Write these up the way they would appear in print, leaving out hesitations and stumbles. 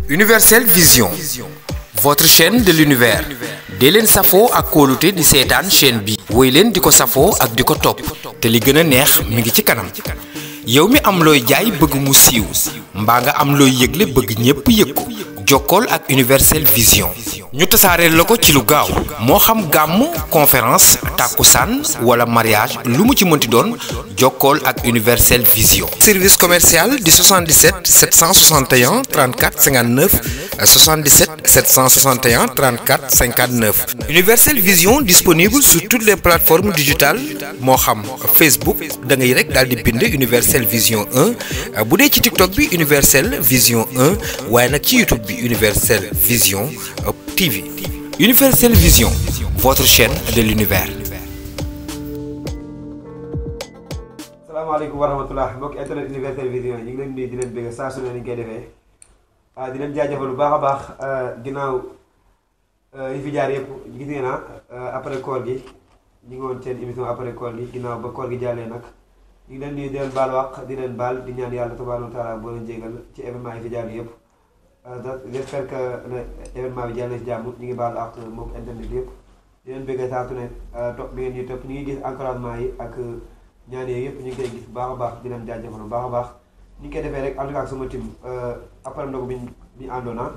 Universel Vision, votre chaîne de l'univers. dee leen safoo ak kóolute di seetaan chaîne bi. woy leen di ko safoo ak di ko topp te li gën a neex mi ngi ci kanam. yow mi am looy jaay bëgg mu siiw mbaa nga am looy yëgle bëgg ñépp yëg ko jokkool ak Universel Vision. ñu tasaareel la ko ci lu gaaw moo xam gàmm conférence tàkkusaan wala mariage lu mu ci mënti doon jokkool ak Universel Vision. service commercial di 77 761 34 59 77 761 34 59. Universel Vision disponible sur toutes les plateformes digitales moo xam Facebook da ngay rek daal di bind Universel Vision 1 bu dee ci TikTok bi Universel Vision 1 waaye nag ci YouTube bi Universel Vision TV. Universel Vision, votre chaîne de l'univers. salaamaaleykum wa rahmatulah mbokk internet Universel Vision ñu ngi leen di leen bëgg saa su ne ni ñu koy defee di leen jaajëfal bu baax a baax ginnaaw yi fi jaar yëpp gis ngeen après koor gi ñu ngi woon seen émission après koor gi ginnaaw ba koor gi jàllee nag ñu ngi leen di leen baal wax di leen baal di ñaan yàlla tabaaraka wa taala boo leen jégal ci événement yi fi jaar yëpp. j'espère que événement bi jàll na si jàmm ñu ngi baal ak mbokk internet yëpp di leen bëgg saa su ne topp bi ngeen di topp ñu ngi gis encouragement yi ak ñaan yi yëpp ñu ngi koy gis bu baax a baax di leen jaajëfal bu baax a baax ñu ngi koy defee rek en tout cas ak sama team après ndogu bi ñu àndoona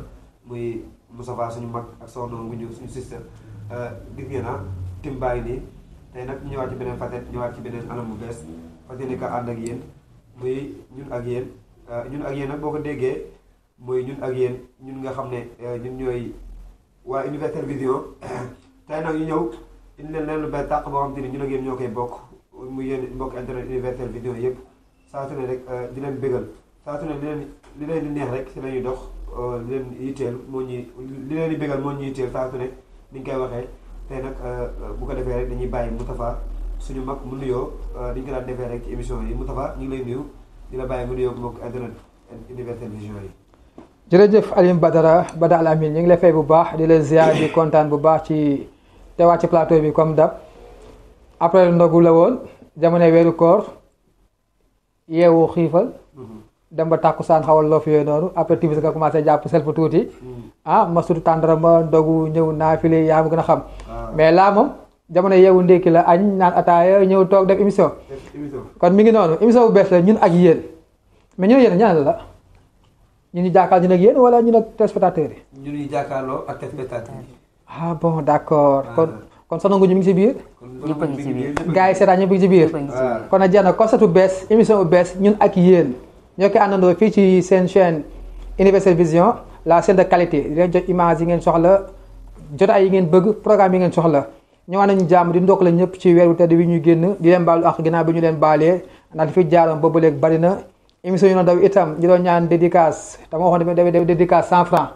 muy Moustapha suñu mag ak soxna Ngunju suñu sister gis ngeen team baa ngi nii tey nag ñu ñëwaat ci beneen facette ñëwaat ci beneen anam bu bees fas yéene ko ànd ak yéen muy ñun ak yéen nag boo ko déggee mooy ñun ak yéen ñun nga xam ne ñun ñooy waa Universel Vision tey nag ñu ñëw indi leen lu bees tàq boo xam te ni ñun ak yéen ñoo koy bokk muy yéen mbokk internet Universel Vision yëpp saa su ne rek di leen bégal saa su ne li leen di neex rek si la ñuy dox li leen yitteel moo ñuy li leen di bégal moo ñu yitteel saa su ne ni ñu koy waxee tey nag bu ko defee rek dañuy bàyyi Moustapha suñu mag mu nuyoo dañu ko daan defee rek ci émission yi Moustapha ñu ngi lay nuyu di la bàyyi mu nuyoo mbokk internet Universel Vision yi. jërëjëf Alioune Bada Al Amin ñu ngi lay fay bu baax di la ziar di kontaan bu baax ci teewaat ci plateau bi comme dab après ndogu la woon jamono weeru koor yeewu xiifal dem ba tàkkusaan xawal loo fi yooyu noonu après timis nga commencé jàpp self tuuti masutu tàndarama ndogu ñëw naafile yaa ma gën a xam mais laa moom jamono yeewu ndékki la añ naan ataaya ñëw toog def émission kon mi ngi noonu émission bu bees la ñun ak yéen mais ñun yéen ñaan la ñu jàkkaarloo ñu ak yéen wala ñu ak téléspectateurs yi. ñu jàkkaarloo ak téléspectateurs yi. bon d'accord kon Soxna Ngunju mi ngi ci biir. ñëpp a ngi ci biir. gars yi seetaan ñëpp a ngi ci biir. kon nag jeex na concept bu bees émission bu bees ñun ak yéen ñoo koy àndandoo fii ci seen chaîne Universel Vision la chaîne de qualité di leen jox image yi ngeen soxla jotaay yi ngeen bëgg programme yi ngeen soxla ñëwaat nañu jàmm di ndokk la ñëpp ci weeru tedd bi ñu génn di leen baalu ak ginnaaw bi ñu leen baalee ndax li fi jaaroon boobu léegi bari na. émission yi noonu daw itam ñu doon ñaan dédicace dama waxoon ne dafay dédicace 100 francs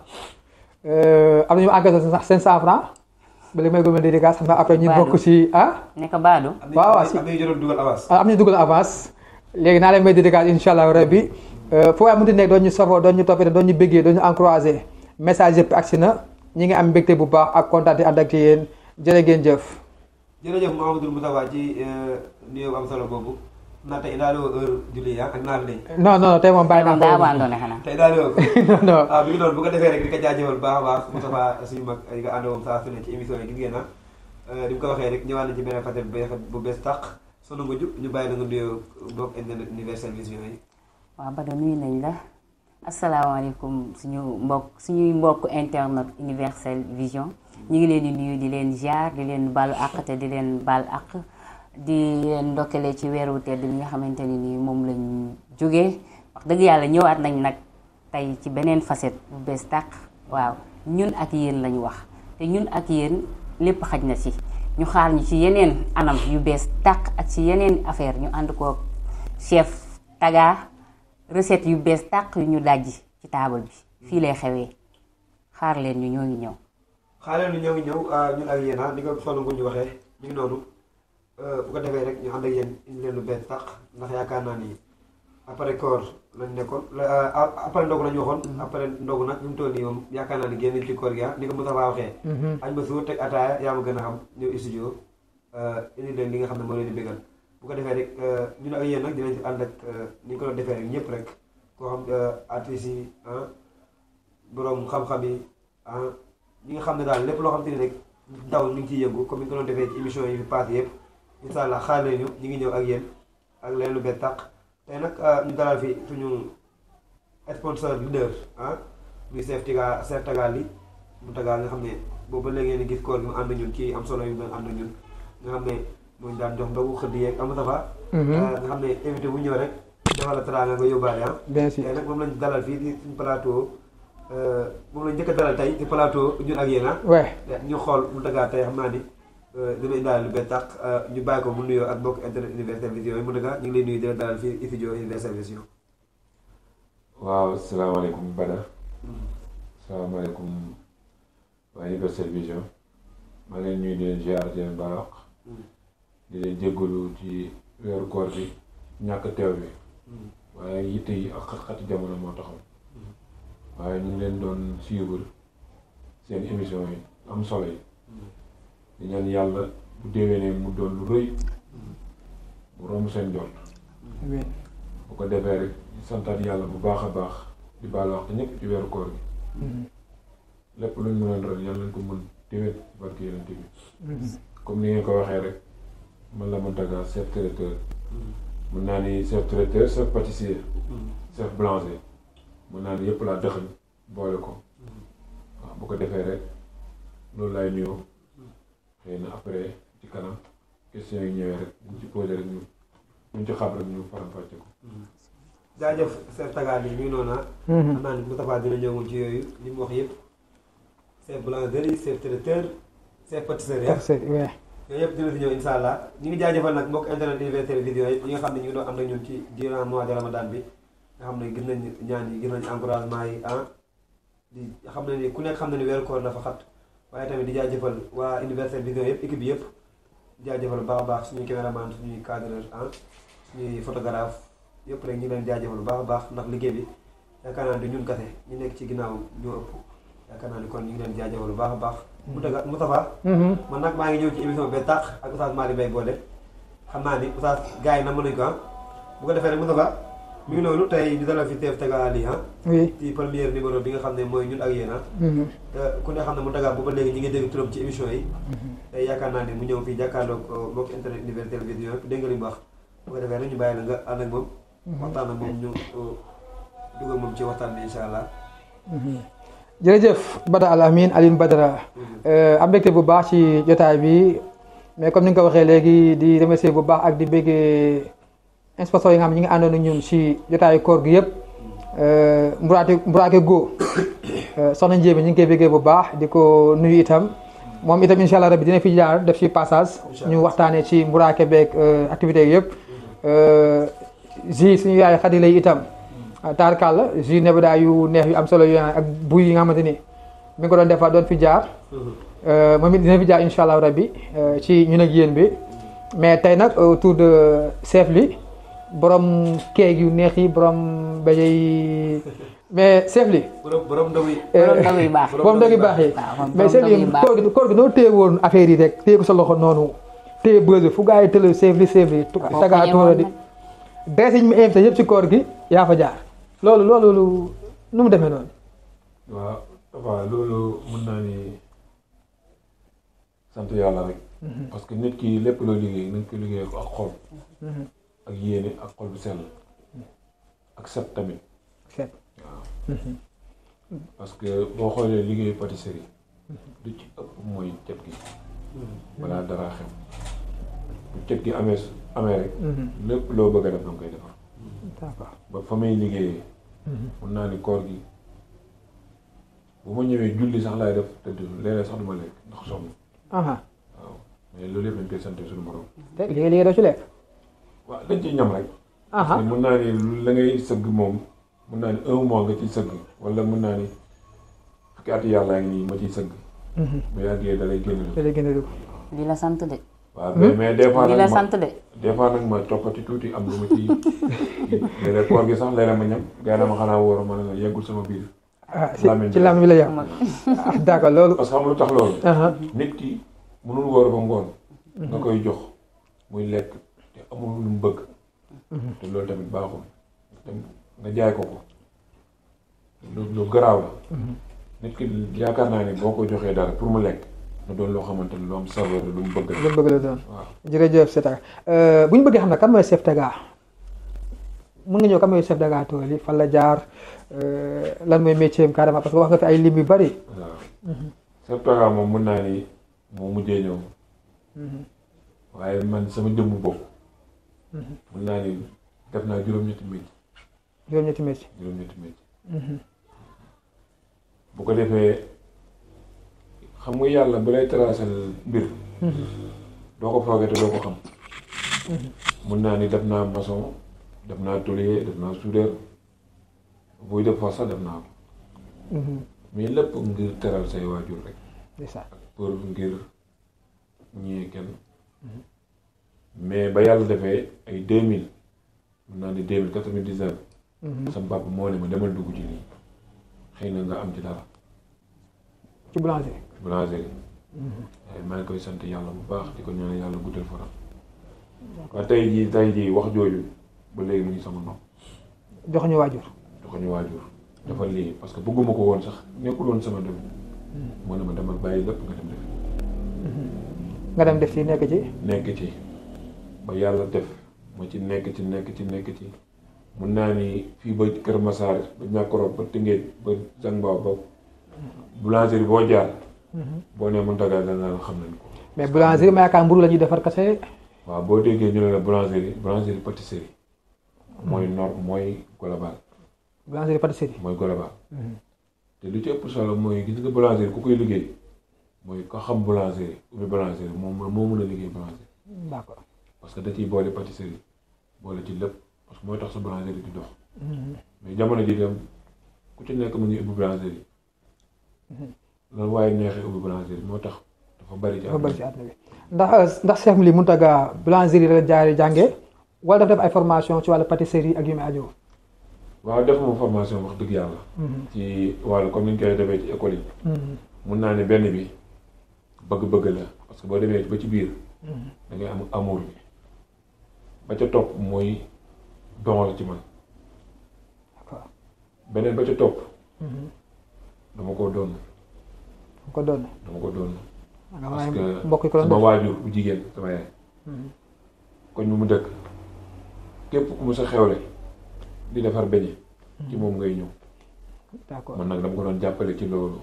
am nañu encaissé sax 500 francs ba léegi may gën a dédicace xam nga après ñu bokk ci nekk baadu. waaw am nañu dugal avance léegi naa leen may dédicace incha allah rabbi foo waaye mënti nekk doon ñu safoo doon ñu toppite doon ñu bëggee doon ñu encouragé message yëpp agsi na ñi ngi am mbégte bu baax ak kontaan ànd ak yéen jërë ngeen jëf. jërëjëf Mouhamadou Moustapha ci nuyoo am solo boobu. naa tey daal di woo heure julli ak naar lañ. non tey moom bàyyi naa. daa abandonné xanaa. tey daal di woo ko. non bi ngi noonu bu ko defee rek di ko jaajëfal baax a baax Moustapha suñu mag yi nga àndoon saa su ne ci émission yi gis ngeen ni mu ko waxee rek ñëwaat nañ ci beneen facette bu bees tàq Soxna Ngunju ñu bàyyi la nga nuyoo mbokk internet Universel Vision yi. waaw Bada nuyu nañ la asalaamaaleykum suñuy mbokk internet Universel Vision ñu ngi leen di nuyu di leen ziar di leen baalu àq te di leen baal àq. di leen ndokkale ci weeru tedd bi nga xamante ne ni moom lañ jógee wax dëgg yàlla ñëwaat nañ nag tey ci beneen facette bu bees tàq waaw ñun ak yéen lañu wax te ñun ak yéen lépp xaj na ci ñu xaar ñu ci yeneen anam yu bees tàq ak ci yeneen affaire ñu ànd ko chef Taga recette yu bees tàq yu ñu dajji ci taabal bi fii lay xewee xaar leen ñu ñoo ngi ñëw. xaar leen ñu ñoo ngi ñëw ñun ak yéen ni ko Soxna Ngunju waxee ñu ngi noonu. bu ko defee rek ñu ànd ak yéen indi leen lu bees tax ndax yaakaar naa ni après koor lañ nekkoon après ndogu lañu waxoon. après ndogu nag ñu mu toll nii moom yaakaar naa ni génn ci koor gi ni ko Moustapha waxee. añ ba suur teg ataaya yaa ma gën a xam ñëw studio indi leen li nga xam ne moo leen di bégal bu ko defee rek ñun ak yéen nag dinañ ci ànd ak ni ñu ko doon defee rek ñëpp rek koo xam artistes yi borom xam-xam yi ñi nga xam ne daal lépp loo xam te ne rek ndaw ñu ngi ciy yëngu comme ni ñu ko doon defee ci émission yi fi passé yëpp incha allah xaar nañu ñu ngi ñëw ak yéen ak leen lu bees tàq tey nag ñu dalal fi suñu sponsor leader muy chef Tagali mu tagaa nga xam ne boobu ba léegi ngeen gis koor gi mu ànd ñun ci am solo yu mu doon ànd ñun nga xam ne moo ñu daan jox ndogu xëdd yeeg am safa nga xam ne invité bu ñëw rek defal la teraanga nga yóbbaale bien sûr tey nag moom lañ dalal fii ci suñu plateau moom lañ njëkk a dalal tey ci plateau ñun ak yéen ñu xool mu tagaa tey xam naa ni dina indaale lu bees tàq ñu bàyyi ko mu nuyoo ak mbokk internet Universel Vision yi mu tagaa ñu ngi lay nuyu di la dalal fii ci studio Universel Vision. waaw salaamaaleykum Bada. salaamaaleykum waa Universel Vision maa ngi leen nuyu di leen ziar di leen baax di leen jéggalu ci weeru koor bi ñàkk teew bi waaye yitte yi ak xat-xati jamono moo taxaw waaye ñu ngi leen doon suivre seen émission yi am solo yi di ñaan yàlla bu déwénee mu doon lu rëy mu romb seen jot bu ko defee rek santaat yàlla bu baax a baax di baal wax te ñëpp ci weeru koor gi lépp luñ mënoon ren yàlla nañ ko mën déwén barke yonent bi comme ni ngeen ko waxee rek man la Mountaga chef traiteur mun naa ni chef traiteur chef pâtissier chef boulanger mun naa ni yëpp laa dëxañ boole ko waaw bu ko defee rek loolu laay nuyoo xëy na après ci kanam question yi ñëwee rek buñ ci posé rek ñu ci xam rek ñu faram-fàcce ko jaajëf chef Tagali mi ngi noonu xam naa ni Moustapha dina ñëw moom ci yooyu li mu wax yëpp chef boulangerie chef traiteur chef pâtisserie yooyu yëpp dina si ñëw insha allah ñu ngi jaajëfal nag mbokk internet Universel Vision yi ñi nga xam ne ñu ngi doon am na ñun ci durant mois de Ramadan bi nga xam ne gis nañ ñaan yi gis nañ encouragement yi di xam ne ni ku nekk xam ne ni weeru koor dafa xat waaye tamit di jaajëfal waa Universel Vision yëpp équipe bi yëpp di jaajëfal baax a baax suñuy caméraman suñuy cadreur suñuy photographe yëpp rek ñu leen jaajëfal bu baax a baax ndax liggéey bi yaakaar naa du ñun kase ñu nekk ci ginnaaw ñoo ëpp yaakaar naa ni kon ñu ngi leen jaajëfal bu baax a baax Moustapha man nag maa ngi ñëw ci émission bi tax ak Oustaz Malick Mbaye Bodé xam naa ni Oustaz gars yi na mën nañu ko bu ko defee rek Moustapha mi ngi noonu tey ñu dalal fi chef Tagali ci première numéro bi nga xam ne mooy ñun ak yéen te ku ne xam ne Mountaga booba léegi ñi ngi dégg turam ci émission yi tey yaakaar naa ni mu ñëw fii jàkkaarloog mbokk internet Universel Vision yëpp dégg nga li mu wax bu ko defee rek ñu bàyyi la nga ànd ak moom waxtaan ak moom ñu dugal moom ci waxtaan bi incha allah jërëjëf Bada Al Amin Alioune Badara am mbégte bu baax ci jotaay bi mais comme ni nga ko waxee léegi di remercier bu baax ak di béggee sponsor yi nga xam ne ñi ngi àndoon ak ñun ci jotaayu koor gi yëpp Mburaake Go soxna Ndiémé ñu ngi koy béggee bu baax di ko nuyu itam moom itam incha allah rabbi dina fi jaar def ci passage ñu waxtaanee ci Mburaake beeg activités yi yëpp suñu yaay Xadi lay itam taarkal jus nebedaa yu neex yu am solo yu ak buy yi nga xamante ni mi ngi ko doon defar doon fi jaar moom it dina fi jaar incha allah rabbi ci ñun ak yéen bi mais tey nag autour de chef li borom keeg yu neex yi borom beñe yi mais chef li borom ndaw yi borom ndaw yu baax yi mais chef li koor gi noo téye woon affaire yi rek téye ko sa loxo noonu téye bës fu gars yi tële chef li Taga tuura di des yi ñu ma invité yëpp ci koor gi yaa fa jaar loolu nu mu demee noonu. waaw loolu mën naa ni sant yàlla rek. parce que nit ki lépp loo liggéey nañ ko liggéey ko ak xol. ak yéene ak xol bu sell. ak set tamit. set waaw. parce que boo xoolee liggéeyu pâtisserie. lu ci ëpp mooy cet gi. balaa dara xew. bu cet gi amee rek. lépp loo bëgg a def danga koy defar. d'accord ba fa may liggéeyee. mun naa ni koor gi bu ma ñëwee julli sax laay def tëdd léeg-léeg sax du ma lekk ndax sonn. waaw mais loolu yëpp dañ koy sant suñu borom. te liggéey doo ci lekk. waaw dañ ciy ñam rek. parce que mun naa ni la ngay sëgg moom mun naa ni 1 mois nga ciy sëgg wala mun naa ni fukki at yàlla ngi nii ma ciy sëgg. bu yàggee da lay génn. di la sant de. waaw mais des fois di la sant de. des fois nag ma coppati tuuti am lu ma ci léeg-léeg koor gi sax léeg-léeg ma ñam gars yi ma xanaa wóor ma ne la yeggul sama biir. ci lam bi la yem. d'accord loolu. parce que xam lu tax loolu. nit ki mënul wóor ba ngoon. nga koy jox muy lekk te amul lu mu bëgg. te loolu tamit baaxul te nga jaay ko lu garaaw la. nit ki yaakaar naa ni boo ko joxee dara pour mu lekk na doon loo xamante ni lu am saveur lu mu bëgg la. lu mu bëgg la doon. waaw jërëjëf Chef Taga bu ñu bëggee xam ne kan mooy Chef Taga mën nga ñëw kan mooy Chef Taga Tooli fan la jaar lan mooy métier am carrément parce que wax nga fi ay lim yu bari. waaw Chef Taga moom mën naa ni moo mujjee ñëw. waaye man sama jëmmu bopp. mën naa ni def naa juróom-ñetti métier. juróom-ñetti métier. juróom-ñetti métier. bu ko defee xam nga yàlla bu lay tracel mbir. doo ko foogee te doo ko xam. mën naa ni def naa maçon def naa tôlier def naa soudeur buy def fa sax def naa ko. mais lépp ngir teral say waajur rek. ak pour ngir ñëwee kenn. mais ba yàlla defee ay 2000 mën naa ni 2099. sama papa moo ne ma demal dugg ci nii xëy na nga am ci dara. ci boulangerie. boulangerie. maa ngi koy sant yàlla bu baax di ko ñaan yàlla guddal faram. waaye tey jii wax jooju ba léegi mu ngi sama nopp. joxuñu waajur. joxuñu waajur. dafa lii parce que bëgguma ko woon sax nekkul woon sama dem. moo ne ma demal bàyyi lépp nga dem def. nga dem def ci nekk ci. nekk ci ba yàlla def ma ci nekk ci mun naa ni fii ba Kër Massar ba Niakhoro ba Tëngéej ba Zangbaaw ba boulangerie boo jaar. boo nee Mountaga dana xam nañ ko. mais boulangerie ma yaakaar mburu la ñuy defar kese. waaw boo déggee ñu ne la boulangerie pâtisserie. mooy mooy global. boulangerie pâtisserie. mooy global. te lu ci ëpp solo mooy gis nga boulangerie ku koy liggéey mooy ko xam boulangerie ubbi boulangerie moo mën a liggéey boulangerie. d'accord. parce que da ciy boole pâtisserie boole ci lépp parce que mooy tax sa boulangerie di dox. mais jamono ji dem ku ci nekk mu ngi ubbi boulangerie. loolu waaye neexee ubbi boulangerie moo tax dafa bari ci àdduna bi. ndax Chef li Mountaga boulangerie la jaaree jàngee wala dafa def ay formation ci wàllu pâtisserie ak yu muy aju. waaw defuma formation wax dëgg yàlla. ci wàllu comme ni ñu koy defee ci école yi. mun naa ne benn bi bëgg-bëgg la parce que boo demee ba ci biir. da ngay am amour bi. ba ca topp mooy don la ci man. d'accord. beneen ba ca topp. dama ko doon. dama ko doon. parce que mbokk yi ko doon sama waajur bu jigéen sama yaay. koñ bu mu dëkk képp ku mu sa xewle di defar beñe ci moom ngay ñëw. d'accord man nag dama ko doon jàppale ci loolu.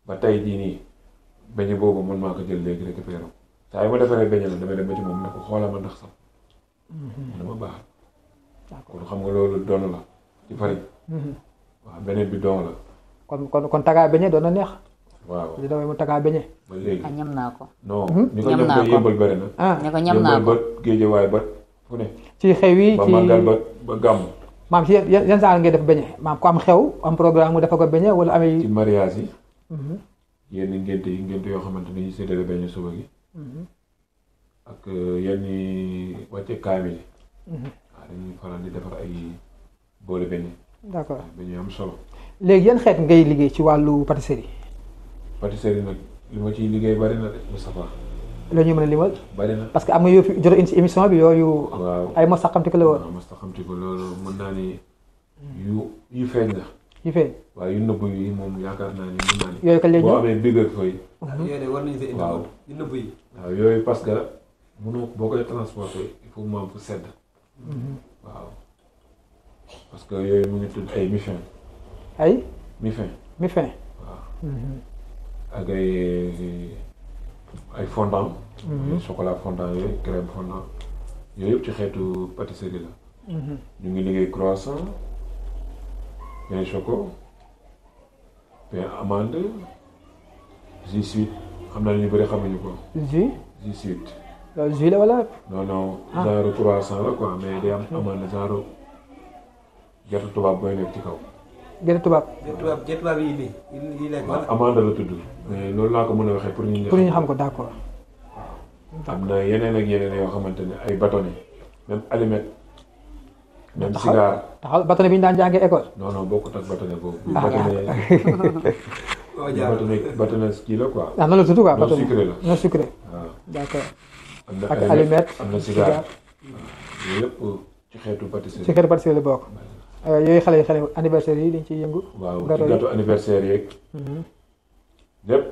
ba tey jii nii beñe boobu man maa ko jël léegi récupéré ko saa yu ma defaree beñe la damay dem ba ci moom ne ko xoolal ma ndax sax. dama baax. kon xam nga loolu doon la ci farine. waaw beneen bi doon la. kon Taga beñe doon na neex. waaw li damay mu Taga beñe. ba léegi ñam naa ko. non ni ko ñam koy yëmbal bëri na. ne ko ñam naa ko yëmbal ba géejewaay ba fu ne. ci xew yi ba ci màggal ba gàmm. maam ci yan saa ngay def beñe maam ku am xew am programme mu defa ko beñe wala amee. ci mariage yi. yenn ngénte yoo xamante ni ñu séddale beñe suba gi. ak yenn wàcce kaamil yi. waaw dañuy faral di defar ay boole beñe. d'accord beñe am solo. léegi yan xeet ngay liggéey ci wàllu pâtisserie. pâtisserie nag li ma ciy liggéey bari na de Moustapha. loolu ñu mën a limal. bari na parce que am nga yoo fi jot indi ci émission bi yooyu. waaw ay mos saxamti ko la woon. waaw mos saxamti ko loolu mën naa ni yu feeñ la. yu feeñ. waaw yu nëbb yi moom yaakaar naa ni mën naa ni. yooyu kañ lay ñëw boo amee big ak feuille. yooyu de war nañu see indi. waaw yu nëbb yi. waaw yooyu parce que mënoo boo koy transporter il faut mu am fu sedd. waaw parce que yooyu mu ngi tudd ay mi-fin. ay. mi-fin. mi-fin. waaw. ak ay fondant. chocolat fondant yooyu crème fondant yooyu yëpp ci xeetu pâtisserie la. ñu ngi liggéey croissant pain choco pain amande jus suite xam naa ne ñu bëri xamuñu ko. jus suite. loolu jus la wala. non genre croissant la quoi mais day am amande genre gerte tubaab booy nekk ci kaw. gerte tubaab. gerte tubaab yi lekk waaw amande la tudd mais loolu laa ko mën a waxee pour ñu xam ko d'accord. am na yeneen ak yeneen yoo xamante ne ay bâtonnet même allumette même cigare. taxal bâtonnet bi ñu daan jàngee école. non bokkut ak bâtonnet boobu. bâtonnet kii la quoi. ah nan la tudd quoi non sucré la. non sucré. waaw d'accord. am na ak allumette am na cigare. waaw yooyu yëpp ci xeetu pâtisserie. ci xeetu pâtisserie la bokk. yooyu xale anniversaire yi dañ ciy yëngu. waaw ci gâteau anniversaire yeeg. lépp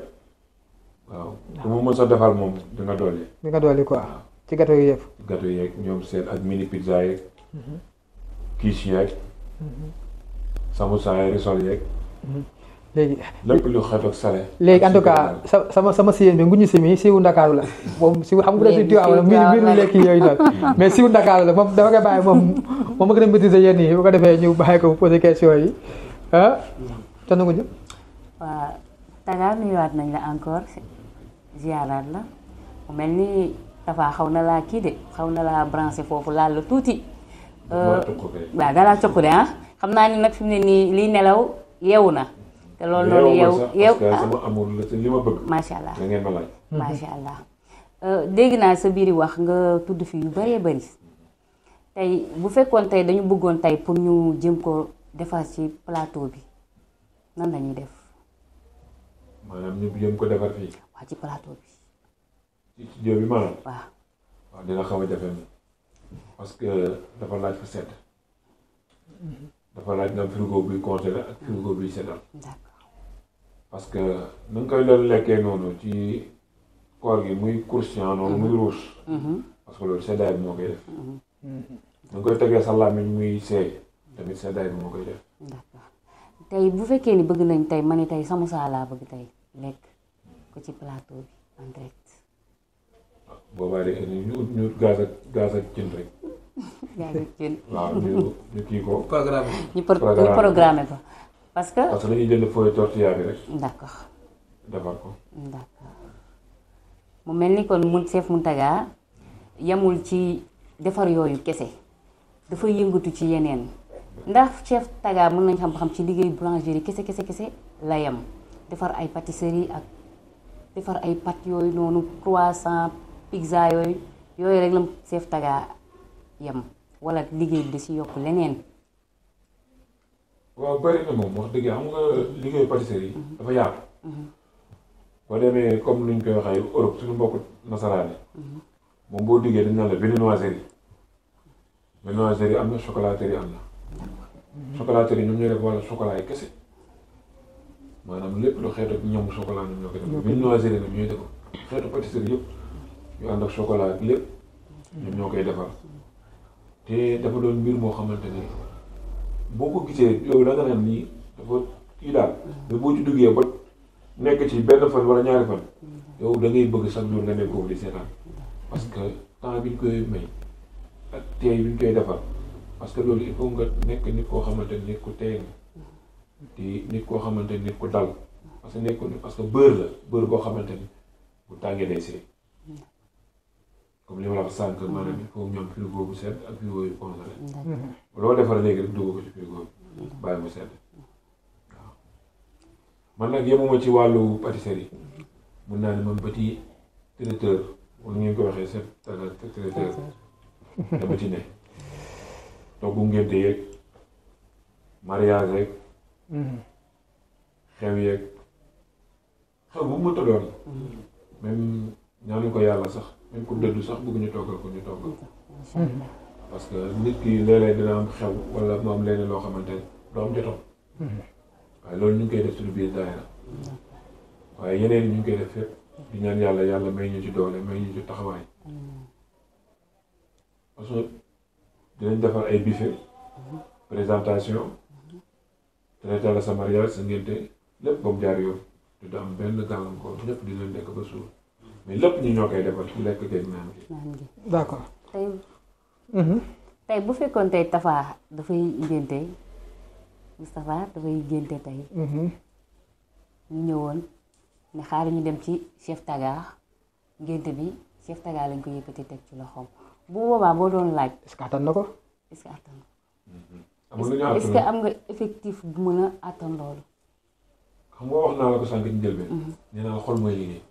waaw ku mu mën sa defal moom di nga dolli. di nga dolli quoi ci gâteau yi yëpp. gâteau yeeg ñoom seen ak mini pizza yeeg. quiche yeeg. samoussa yeeg risol yeeg. léegi lépp lu xeet ak salé. léegi en tout cas sama siyeen bi nguñu si mi siiwu Ndakaaru la moom siiw xam nga dafa tuuti wala mbir lekk yooyu noonu mais siiwu Ndakaaru la moom dafa koy bàyyi moom ma gën a maîtriser yéen yi bu ko defee ñu bàyyi ko mu poser question yi ah te nu nguñu. waaw Taga nuyuwaat nañ la encore ziaraat la mu mel ni Tafa xaw na laa kii de xaw na laa branché foofu laal la tuuti. waaw da laa cokku de ah xam naa ni nag fi mu ne nii liy nelaw yeewu na. te loolu noonu yow parce que sama amour la te li ma bëgg. macha allah da ngeen ma laaj. macha allah dégg naa sa biir wax nga tudd fi yu bëree bëri tey bu fekkoon tey dañu bëggoon tey pour ñu jëm ko defar ci plateau bi nan lañuy def. maanaam ñu jëm ko defar fii. waaw ci plateau bi. ci studio bi maanaam. waaw dina xaw a jafe parce que dafa laaj fa sedd. dafa laaj nga am frigo buy congelé ak frigo buy seddal. d'accord parce que na nga koy doon lekkee noonu ci koor gi muy croustillant noonu muy rouge. parce que loolu seddaay bi moo koy def. na nga koy tegee sa làmmiñ muy seey tamit seddaay bi moo koy def. d'accord tey bu fekkee ni bëgg nañ tey ma ne tey samoussa laa bëgg tey lekk ko ci plateau bi en direct. boobaa de ñu gaz ak cin rek. waaw ñu kii ko. ñu programmé ko parce que dañuy jënd feuille tortilla bi rek. d'accord defar ko. d'accord mu mel ni kon chef Mountaga yamul ci defar yooyu kese dafay yëngatu ci yeneen ndax chef Taga mën nañ xam ci liggéey boulangerie kese la yem defar ay pâtisserie ak defar ay pâtes yooyu noonu croissant pizza yooyu rek la chef Taga yem wala liggéey bi da si yokk leneen. waaw bari na moom wax dëgg xam nga liggéeyu pâtisserie dafa yaatu. boo demee comme nuñ koy waxee Europe suñu mbokk nasaraan moom boo diggee dañ naan la viennoiserie am na chocolaterie am na. chocolaterie ñoom ñooy def wala chocolat yi kese maanaam lépp lu xeetu ñamu chocolat ñoom ñoo koy def. viennoiserie nag ñooy def xeetu pâtisserie yëpp yu ànd ak chocolat ak lépp ñoom ñoo koy defar. te dafa doon mbir moo xamante ni boo ko gisee yow da nga naan nii dafa kii daal mais boo ci duggee ba nekk ci benn fan wala ñaari fan yow da ngay bëgg chaque jour nga nekk foofu di seetaan parce que temps bi ñu koy may ak teey bi ñu koy defar parce que loolu il faut nga nekk nit koo xamante ni nit ku teey nga te nit koo xamante ni nit ku dal parce que beurre boo xamante ni bu tàngee day seey. comme li ma la wax sànq maanaam il faut ñoom frigo bu sedd ak frigo yu congelé. loo defar léegi rek dugg ko ci frigo bi bàyyi mu sedd waaw. man nag yemuma ci wàllu pâtisserie mun naa ne man petit traiteur wala ngeen ko waxee chef traiteur dama ci ne. toggu ngénte yeeg mariage yeeg. xew yeeg xew bu mu mënta doon. même ñaanu ko yàlla sax. même ku dëddu sax bëgg ñu toggal ko ñu toggal parce que nit ki léeg-léeg dina am xew wala mu am leneen loo xamante ne doo am jotoon waaye loolu ñu ngi koy def suñu biir daayira waaye yeneen ñu ngi koy def fépp di ñaan yàlla may ñu ci doole may ñu ci taxawaay parce que dinañ defar ay buffet présentation traité la sa mariage sa ngénte lépp ba mu jaar yoon te du am benn gàllankoor ñëpp di leen lekk ba suur mais lépp ñu ñoo koy defal ci lekk geeg naan gi. d'accord. tey bu fekkoon tey Tafa dafay ngénte Moustapha dafay ngénte tey. ñu ñëwoon ne xaaral ñu dem ci chef Taga ngénte bi chef Taga lañ ko yëkkati teg ci loxoom bu boobaa boo doon laaj. est-ce que attan na ko. est-ce que attan na ko. est-ce que am nga effectif bu mën a attan loolu. xam nga wax naa la ko sànq ci njëlbeen. nee naa la xol mooy liggéey.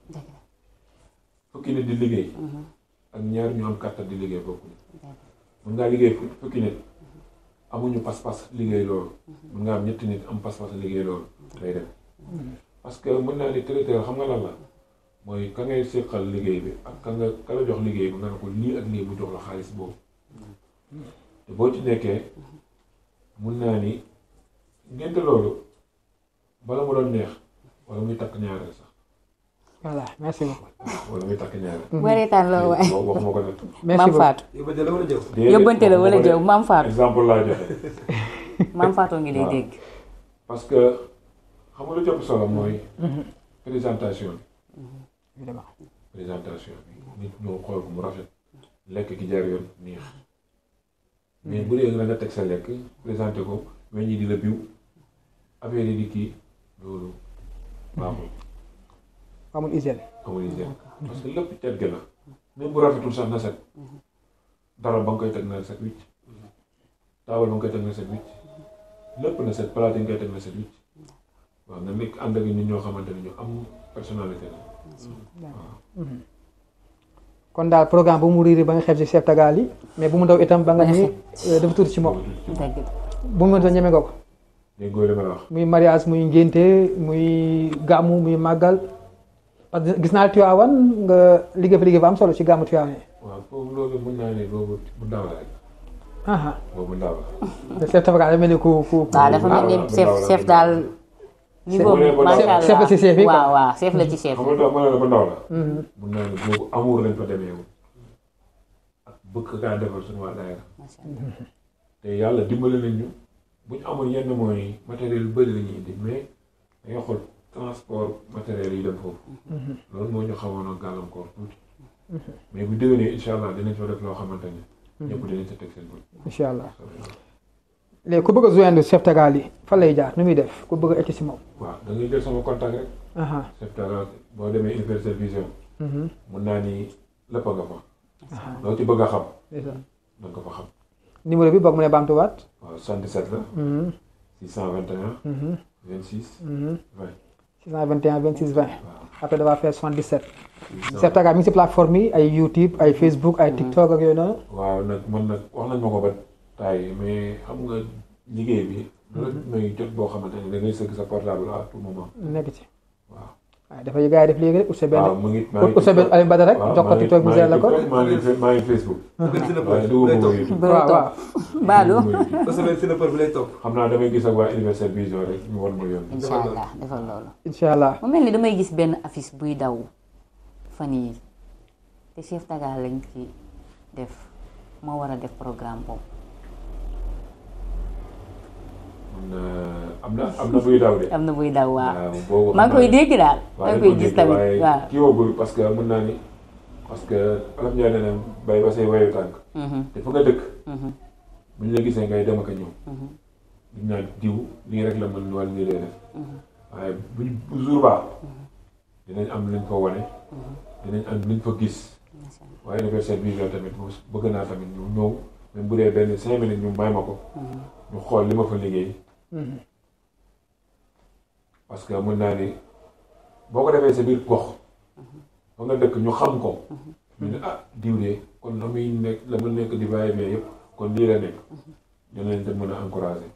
fukki nit di liggéey. ak ñaar ñu am kàttan di liggéey bokkuñu. mën ngaa liggéey fukki nit amuñu pas-pas liggéey loolu. mën ngaa am ñetti nit am pas-pas liggéey loolu day dem. parce que mën naa ni traiteur xam nga lan la mooy ka ngay séqal liggéey bi ak ka la jox liggéey bi nga ne ko lii ak lii mu jox la xaalis boobu. te boo ci nekkee mun naa ni ngénte loolu bala mu doon neex wala muy takk ñaareel sax. voilà merci beaucoup. wala muy takk ñaareel. ma reetaan loo waay. wax ma ko nag. merci Maam Fatou. yóbbante la wala jëw. yóbbante la wala jëw Maam Fatou. exemple laa joxe. Maam Fatou ngi lay waaw. dégg. parce que xam nga lu jëpp solo mooy. présentation bi. évidemment. présentation bi nit ñoo xool ko mu rafet. lekk ki jar yoon neex. mais bu dee nga teg sa lekk présenté ko weñ ñi di la biw affaire yi di kii loolu baaxul. amul hygiène. amul hygiène parce que lépp cet gi la même bu rafetul sax na set dara ba nga koy teg na set wicc taabal ba nga koy teg na set wicc lépp na set palaat yi nga koy teg na set wicc waaw nga nekk ànd ak nit ñoo xamante ne ñu am personnalité la waaw. kon daal programme bu mu riiri ba nga xeeb si chef tagal yi mais bu mu ndaw itam ba nga ni dafa tuuti ci moom dëgg la. bu mu mënta ñeme nga ko léegi góor ma la wax. muy mariage muy ngénte muy gàmmu muy màggal parce que gis naa Tiwaawan nga liggéey fa liggéey ba am solo ci gàmmu Tiwaawan yi. waaw foofu loolu mën naa ne boobu bu ndaw la rek. boobu ndaw la. te chef tagal dafa mel ni ku. waaw dafa mel ni chef daal. niveau bi macha allah chef la ci chef yi quoi. waaw waaw chef la ci chef. xam nga tax ma ne la ba ndaw la. mun naa ne boobu amour lañ fa demee woon ak bëgg kaa defal suñu waa daayira te yàlla dimbali nañ ñu bu ñu amoon yenn mooy matériel yu bëri la ñuy indi mais dañoo xool transport matériel yi dem foofu. loolu moo ñu xawoon a gàllankoor tuuti. mais bu déwénee incha allah dinañ fa def loo xamante ni. ñëpp dinañ sa teg seen bët. incha allah léegi ku bëgg a joindre chef tagal yi fan lay jaar nu muy def ku bëgg a egg si moom. waaw da ngay jël sama contact rek. chef tagal boo demee Universel Vision. mun naa ni lépp nga fa. loo ci bëgg a xam. da nga ko fa xam. numéro bi boog mu ne baamtuwaat. waaw 77 la. 621. 26. 20. 621 26 20. waaw après dafa faire 77. chef tagal mi ngi si plateforme yi ay YouTube ay Facebook ay TikTok ak yooyu noonu. waaw nag man nag wax nañ ma ko ba taay mais xam nga liggéey bi. loolu may jot boo xamante ni da ngay sëgg sa portable à tout moment. nekk ci. waaw. waaw dafa gars yi def léegi rek ut sa benn. waaw mu ngi maa ngi ut sa benn Alioune Badara rek jox ko TikTok mu seet la ko. maa ngi Facebook. waaye du lay ma topp. YouTube. waaw waaw. Baalu. parce que sinapeur bi lay topp. xam naa damay gis ak waa Universel Vision rek ñu war ma yoon. incha allah defal loolu. incha allah. mu mel ni damay gis benn affiche buy daw fan yii te chef tagal lañ ci def moo war a def programme boobu. am na buy daw de. am na buy daw waaw. waaw boobu maa ngi koy dégg daal. maa ngi koy gis tamit waaye waaw. kii woogul parce que mën naa ni parce que Olof Ndiaye nee na bay ba say wayu tànk. te fa nga dëkk. bu ñu la gisee ngay dem ak a ñëw. duñ naan diw lii rek la mën wala lii lay def. waaye bu jour baax dinañ am luñ fa wane. dinañ am luñ fa gis. waaye Universel Vision tamit bëgg naa tamit ñu ñëw même bu dee benn 5 minutes ñu may ma ko. ñu xool li ma fa liggéey. parce que mën naa ni boo ko defee sa biir gox. ba nga dëkk ñu xam ko. ñu ne ah diw de kon la muy nekk la mu nekk di bàyyi mais yëpp kon lii la nekk. dinañ te mën a encouragé.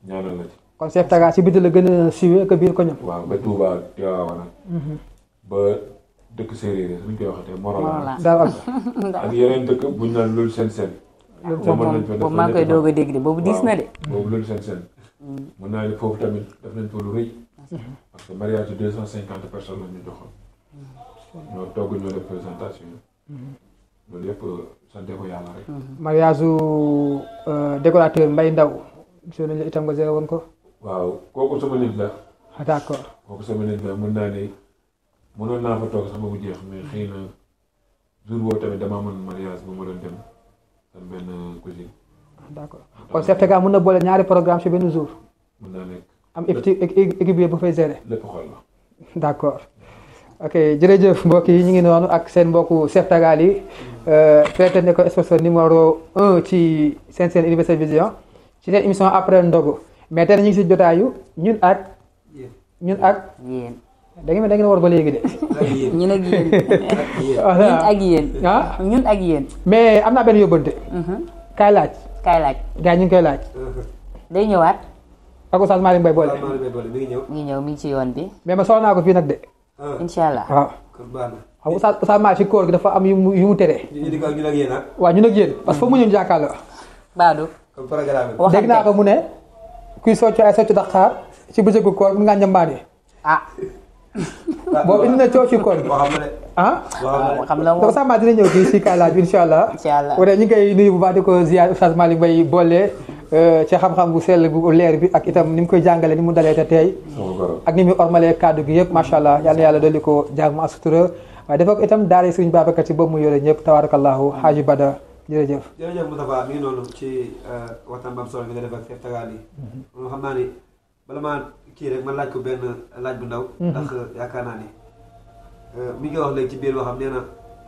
ñaanal la ci. kon chef tagal si biti la gën a siiwee que biir ko ñoom. waaw ba Touba Tivaouane ba dëkk séeréer yi suñ koy waxatee Morolan. daaw ak. ak yeneen dëkk buñ naan loolu seen seen. boobu maa ngi koy doog a dégg de boobu diis na de. boobu loolu seen seen. mën naa ni foofu tamit def nañ fa lu rëy. parce que mariage 250 personnes la ñu joxoon. ñoo togg ñoo def présentation yi. loolu yëpp sante ko yàlla rek. mariage su décorateur Mbaye Ndaw gisoon nañu la itam nga zéro woon ko. waaw kooku sama nit la. ah d'accord. kooku sama nit la mën naa ni mënoon naa fa toog sax ba mu jeex mais xëy na jour boobu tamit damaa mën mariage bu ma doon dem sama benn cousine. d'accord kon chef tagal mën na boole ñaari programme ci benn jour. mën naa nekk. am équipe bi bu fay gérer. lépp xool la. d'accord ok jërëjëf mbokk yi ñu ngi noonu ak seen mbokku chef tagal yi traité ne ko sponsor numéro 1 ci seen Universel Vision ci seen émission après ndogu mais tey ñu ngi si jotaayu ñun ak. yéen. da ngeen war ba léegi de. ñun ak yéen. voilà ñun ak yéen. ah ñun ak yéen. mais am naa benn yóbbante. kaay laaj. kaay laaj. gars yi ñu ngi koy laaj. day ñëwaat. ak Oustaz Malick Mbaye boole. mi ngi ñëw. mi ngi ñëw mi ngi ci yoon bi. mais ma soxla naa ko fii nag de. incha allah. waaw. kon baax na. xam nga Oustaz Malick ci koor gi dafa am yu mu tere. ñu di ko ak yéen ah. waaw ñun ak yéen parce que foofu mu ñëw jàkkaarloo. Badou. kon programme bi. dégg naa ko mu ne kuy soccu ay soccu Dakar ci bëccëgu koor mu nga njambaane ah boobu indi na coow ci koor gi waxam na de. ah xam la donc moom sama dina ñëw fii si kaay laaj bi incha allah incha allah wala ñu ngi koy nuyu bu baax di ko ziar Oustaz Malick Mbaye boole ci xam-xam bu sell bu leer bi ak itam ni mu koy jàngale ni mu dalee te tey ak ni muy ormalee kaddu gi yëpp macha allah yal na yàlla dolli ko jàmm ak sutura waaye dafa ko itam daara Sëriñ Babacar Si boobu mu yore ñëpp tabarakallahu Haji Bada jërëjëf jërëjëf Moustapha mi ngi noonu ci waxtaan bam solo bi nga def ak Chef Tagali moom xam naa ni bala maa kii rek man laaj ko benn laaj bu ndaw ndax yaakaar naa ni mi ngi wax léegi ci biir waxam nee na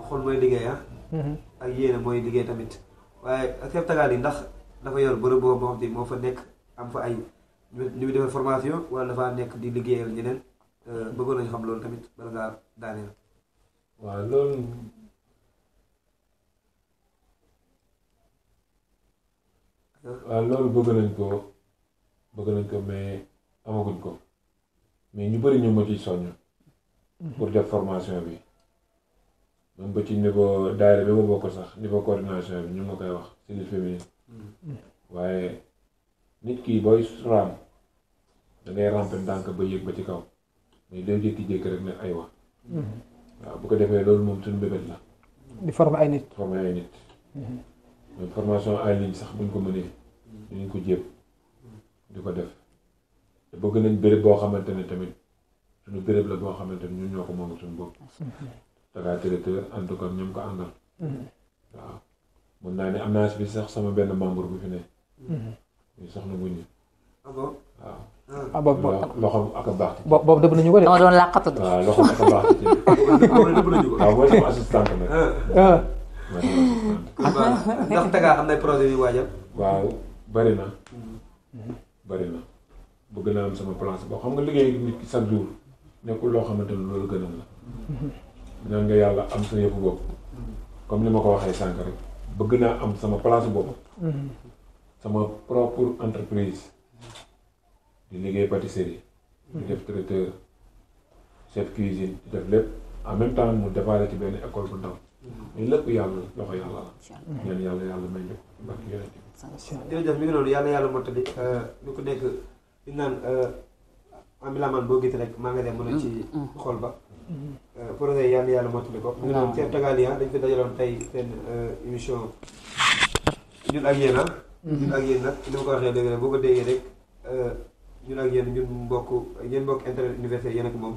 xol mooy liggéey ak yéene mooy liggéey tamit waaye Chef Tagali ndax dafa yor bërëb boobu moo xam te moo fa nekk am fa ay ñu muy defal formation wala dafa nekk di liggéeyal ñeneen bëggoon nañu xam loolu tamit bala ngaa daaneel. waaw loolu bëgg nañ ko mais amaguñ ko mais ñu bëri ñu ma ciy soññ pour def formation bi même ba ci niveau daayira bi ma bokk sax niveau coordination bi ñu ma koy wax cellule féminine waaye nit ki booy raam da ngay rampe ndànk ba yéeg ba ci kaw mais doo jékki-jékki rek ne ay wax waaw bu ko defee loolu moom suñu bébét la di former ay nit mais formation en ligne sax buñ ko mënee dinañ ko jéem di ko def te bëgg nañ béréb boo xamante ne tamit suñu béréb la boo xamante ne ñun ñoo ko moom suñu bopp Dakar Territoire en tout cas ñoom ko àndal waaw mun naa ne am naa si bi sax sama benn membre bu fi ne ñu soxna bu ñu waaw boobu loxoom ak a baax ci boobu dëbb nañu ko de dama doon làqatu de waaw loxoom ak a baax ci waaw mooy sama assistante nag mooy sama assistante ndax Dakar am na projet yu waajal. waaw bari na bëgg naa am sama place boo xam nga liggéey nit ki chaque jour nekkul loo xamante ne loolu gënal la ñaan nga yàlla am sa yëfu bopp comme ni ma ko waxee sànq rek bëgg naa am sama place bopp sama propre entreprise di liggéey pâtisserie di def traiteur chef cuisine di def lépp en même temps mu defaale ci benn école bu ndaw mais lépp yàlla loxo yàlla la ñaan yàlla may ñu barki yonent bi jërëjëf mi ngi noonu yàlla mottali lu ko nekk li naan ambilaman boo gis rek maa nga dem mën a ci xol ba projet yàlla mottali ko mi ngi noonu Chef Tagali dañ fi dajaloon tey seen émission ñun ak yéen ñun ak yéen nag ni ma ko waxee léegi rek boo ko déggee rek ñun ak yéen ñun mbokk internet universel yéen ak moom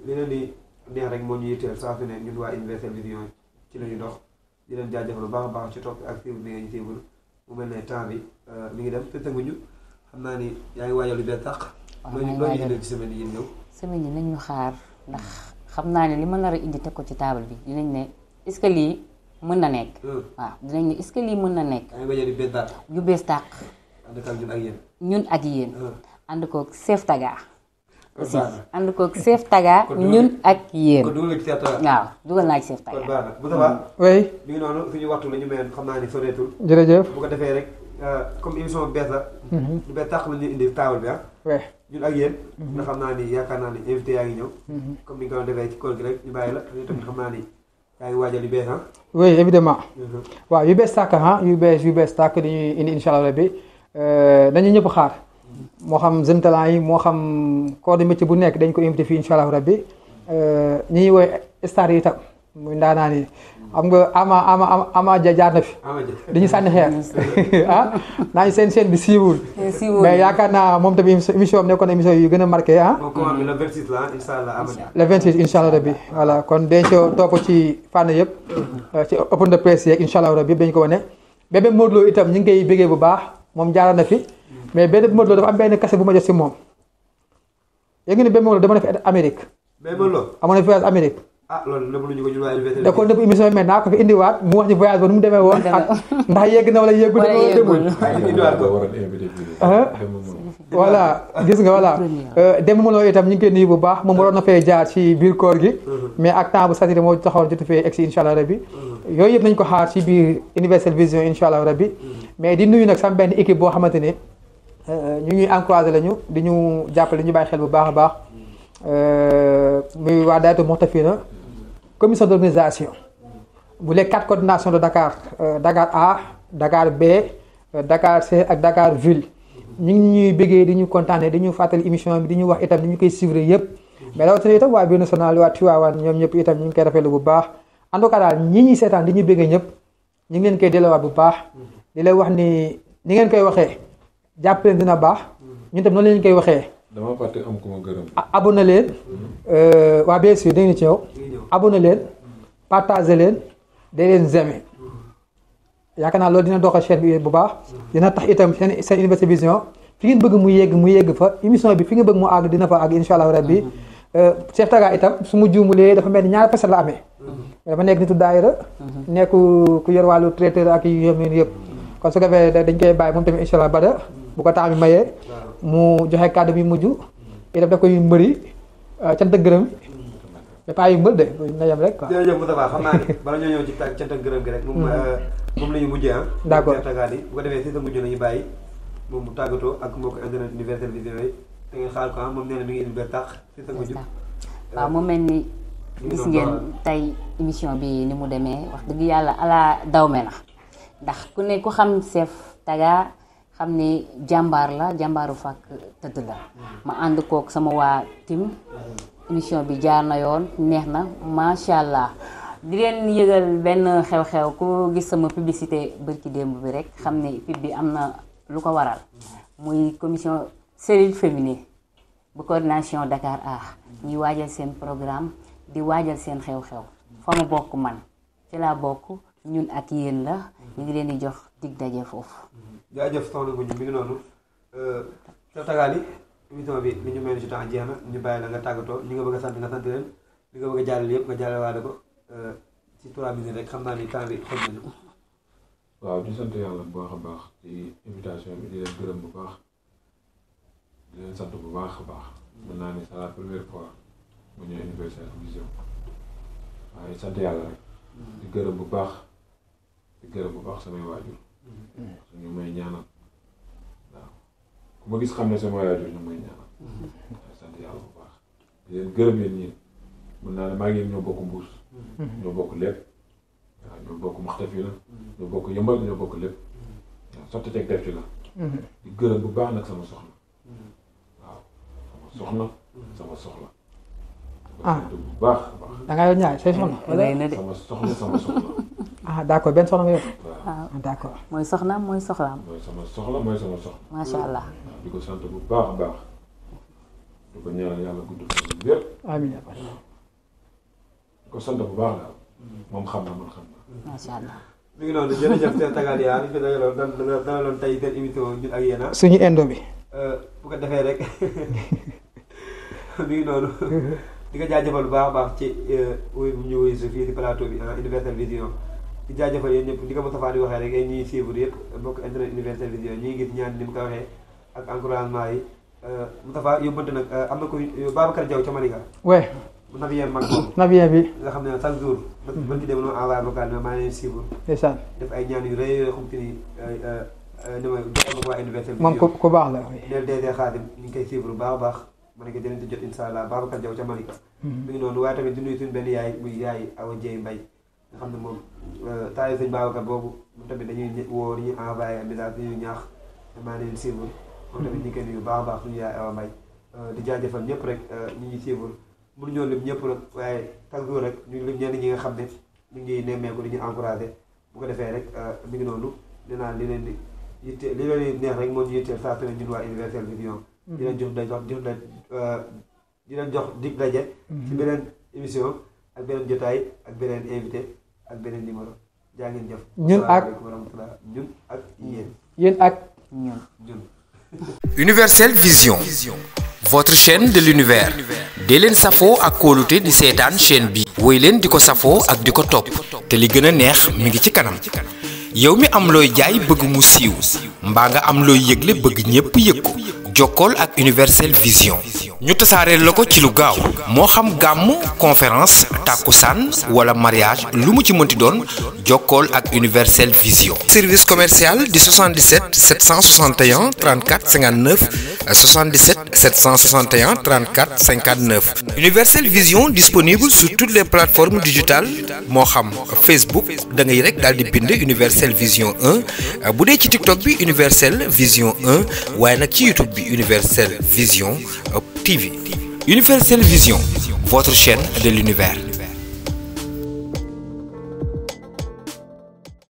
li leen di neex rek moo ñu yitteel saa su ne ñun waa Universel Vision ci la ñu dox di leen jaajëfal bu baax a baax ci topp ak suivre bi nga ñu suivre mu mel ne temps bi mi ngi dem te tënguñu xam naa ni yaa ngi waajal lu bees tàq. loo ñu indil ci semaine yi ñëw. semaine yi nañ ñu xaar ndax xam naa ne li ma nar a indi teg ko ci table bi dinañ ne est-ce que lii mën na nekk. waaw dinañ ne est-ce que lii mën na nekk. yaa ngi waajal lu bees tàq. yu bees tàq. ànd ak ñun ak yéen. ñun ak yéen. ànd koog Chef Taga. aussi ànd koog Chef Taga ñun ak yéen. kon dugal nga ci Chef Taga. waaw dugal naa ci Chef Taga. kon baax na bu sabaa. oui mi ngi noonu suñu waxtu la ñu mayoon xam naa ni soreetul. jërëjëf bu ko defee rek comme émission bees la. lu bees tàq la ñuy indi table bi oui ñun ak yéen. nga xam naa ni yaakaar naa ni invité yaa ngi ñëw. comme ni nga ko defee ci koor gi rek ñu bàyyi la ñu tamit xam naa ni yaa ngi waajal yu bees oui évidemment waaw yu bees tàkk yu bees tàkk dañuy indi incha allah rabbi dañu ñëpp xaar moo xam jeune talent yi moo xam corps de métier bu nekk dañ ko invité fii incha allah rabbi ñi ñuy woy star yi itam muy ndaanaan yi xam nga ama jaar na fi dañuy sànni xeer naa ñu seen bi siiwul mais yaakaar naa moom tamit émission am nekkoon émission yu gën a marqué le 26 la incha allah le 26 incha allah rabbi voilà kon dañ ko topp ci fànn yëpp ci open de presse yeeg incha allah rabbi yëpp dañ ko wane bébé Modou Lo itam ñu ngi koy bégee bu baax moom jaara na fi mais bébé Modou Lo dafa am benn kase bu ma jot si moom yéegi ne bébé Modou Lo dama def Amérique amoon na voyage Amérique loolu nëbb nañu ko ñu waa Universel da ko nëbb émission bi naa ko fi indiwaat mu wax ñu voyage ba nu mu demee woon ak ndax yegg na wala yeggul demul voilà gis nga voilà dem mu loo itam ñu ngi koy nuyu bu baax moom waroon na fay jaar ci biir koor gi mais ak temps bu saturé moo taxawoon jotu fee egsi incha allah rabbi yooyu yëpp nañ ko xaar ci biir Universel Vision incha allah rabbi mais di nuyu nag sama benn équipe boo xamante ne ñu ñuy encouragé lañu di ñu jàppale ñu bàyyi xel bu baax a baax muy waa Daayatu Muxtafina commission d'organisation bu les 4 coordinations de Dakar Dakar A Dakar B Dakar C ak Dakar ville ñu ngi ñuy bëggee di ñu kontaanee di ñu fàttali émission bi di ñu wax itam di ñu koy suivre yëpp mais rawatina itam waa Biir National waa Tivaouane ñoom ñëpp itam ñu ngi koy rafetlu bu baax en tout cas daal ñi ñuy seetaan di ñu bëggee ñëpp ñu ngi leen koy delluwaat bu baax di lay wax ni ngeen koy waxee jàpp leen dina baax ñun tam noonu leen koy waxee. dama fàtte am ku ma gërëm. abonné leen waa bien sûr dañu ci ñëw abonné leen partagé leen day leen zeme yaakaar naa loolu dina doxal chaîne bi bu baax dina tax itam seen Université Vision fi ngeen bëgg mu yegg fa émission bi fi nga bëgg mu àgg dina fa àgg insha allah rabbi Chef Taga itam su mu juumulee dafa mel ni ñaari facette la amee dafa nekk nitu daayira nekk ku yor wàllu traiteur ak yu yëpp kon su ko defee dañ koy bàyyi moom tamit insha allah bada bu ko temps bi mayee mu joxe kàddu bi mujj itam daf koy mbëri cant ak gërëm mais pas yu mbër de na yem rek quoi. jërëjëf Moustapha xam naa ni bala ñoo ñëw ci cant ak gërëm gi rek moom la ñu mujjee d'accord Chef Taga yi bu ko defee si sa mujj la ñu bàyyi moom mu tàggatoo ak mbokk internet Universel Vision yi te ngeen xaar ko moom nee na mi ngi indi ba tax si sa mujj. waaw mu mel ni gis ngeen tey émission bi ni mu demee wax dëgg yàlla ala dawme na ndax ku ne ku xam Chef Taga xam ne jàmbaar la jàmbaaru fàkk tëdd la ma ànd kook sama waa tim émission bi jaar na yoon neex na macha allah di leen yëgal benn xew-xew ku gis sama publicité bërki démb bi rek xam ne pub bi am na lu ko waral muy commission cellule féminine bu coordination Dakar ñuy waajal seen programme di waajal seen xew-xew fa ma bokk man ci laa bokk ñun ak yéen la ñu ngi leen di jox dig daje foofu. jaajëf soxna Ngoundou mi ngi noonu Chef Taga yi émission bi li ñu mel ni si temps jeex na ñu bàyyi la nga tàggatoo ñi nga bëgg a sant nga sant leen li nga bëgg a jàllale yëpp nga jàllale waale ko ci 3 minutes rek xam naa ni temps bi xoj nañu. waaw di sant yàlla bu baax a baax ci invitation bi di leen gërëm bu baax di leen sant bu baax a baax mën naa ni c'est la première fois mu ñëw Universel Vision waaye sant yàlla rek di gërëm bu baax samay waajur ñu may ñaanal waaw ku ma gis xam ne sama waajur ñu may ñaanal sant yàlla bu baax di leen gërëm yéen ñi mën naa ne maa ngi ñoo bokk mbuus ñoo bokk lépp waaw ñoo bokk maxtaf yi la ñoo bokk yëmbal ñoo bokk lépp waaw sotti teg def ci la di gërëm bu baax nag sama soxna waaw sama soxla bu baax a baax da ngaa yor ñaar say soxna wala sama soxla ah d'accord benn soxna nga yor waaw d'accord mooy soxnaam mooy soxlaam. mooy sama soxla macha allah. di ko sant bu baax a baax di ko ñaanal yàlla gudd fan wér amiin di ko sant bu baax daal moom xam na man xam na macha allah. mi ngi noonu jërëjëf Chef Taga yi ñu fi dalaloon tey seen émission ñun ak yéen suñu indo bi bu ko defee rek mi ngi noonu di ko jaajëfal bu baax a baax ci wuyu bu ñu wuyu si fii si plateau bi Universel Vision di jaajëfal yéen ñëpp di ko Moustapha di waxee rek yéen ñuy suivre yëpp mbokk internet Universel Vision ñuy gis ñaan ni mu ko waxee ak encouragement yi Moustapha yóbbante nag am na ko Babacar Diaw ca Malika ouais navien mag boobu navien bi nga xam ne chaque jour ba ci dem noonu envoyé vocal mais maa ngi leen suivre ndeysaan def ay ñaan yu rëy yoo xam te ni ni ma joxal ma ko waa Universel moom Vision ku baax la neel DG Khadim ñu ngi koy suivre bu baax a baax ma ne ko dinañ ci jot insha allah Babacar Diaw ca Malika mi ngi noonu waaye tamit di nuyu suñu benn yaay muy yaay Awa Dieye Mbaye nga xam ne moom taay sëñ Babacar boobu moom tamit dañuy woo dañuy envoyé message dañuy ñaax maa leen suivre moom tamit ñu ngi koy nuyu baax a baax suñu yaay Awa Mbaye di jaajëfal ñëpp rek ñi ñuy suivre mënu ñoo lim ñëpp rek waaye chaque jour rek ñu lim ñenn ñi nga xam ne ñu ngi nemmeeku di ñu encouragé bu ko defee rek mi ngi noonu nee naa li leen di yitte li leen di neex rek moo ñu yitteel saa su ne ñun waa Universel Vision di leen jox dig daje ci beneen émission ak beneen jotaay ak beneen invité ak beneen numéro jaa ngeen jëf ñun ak wa rahmatullah ñun ak yéen ak ñun Universel Vision votre chaîne de l'univers dee leen safoo ak kóolute di seetaan chaîne bi woy leen di ko safoo ak di ko topp te li gën a neex mi ngi ci kanam yow mi am looy jaay bëgg mu siiw mbaa nga am looy yëgle bëgg ñépp yëg ko jokkool ak Universel Vision ñu tasaareel la ko ci lu gaaw moo xam gàmm conférence tàkkusaan wala mariage lu mu ci mënti doon jokkool ak Universel Vision. service commercial di 77 761 34 59 77 761 34 59. Universel Vision disponible sur toutes les plateformes digitales moo xam Facebook da ngay rek daal di bind Universel Vision 1 bu dee ci TikTok bi Universel Vision 1 waaye nag ci YouTube bi Universel Vision TV. Universel Vision, votre chaîne de l'univers.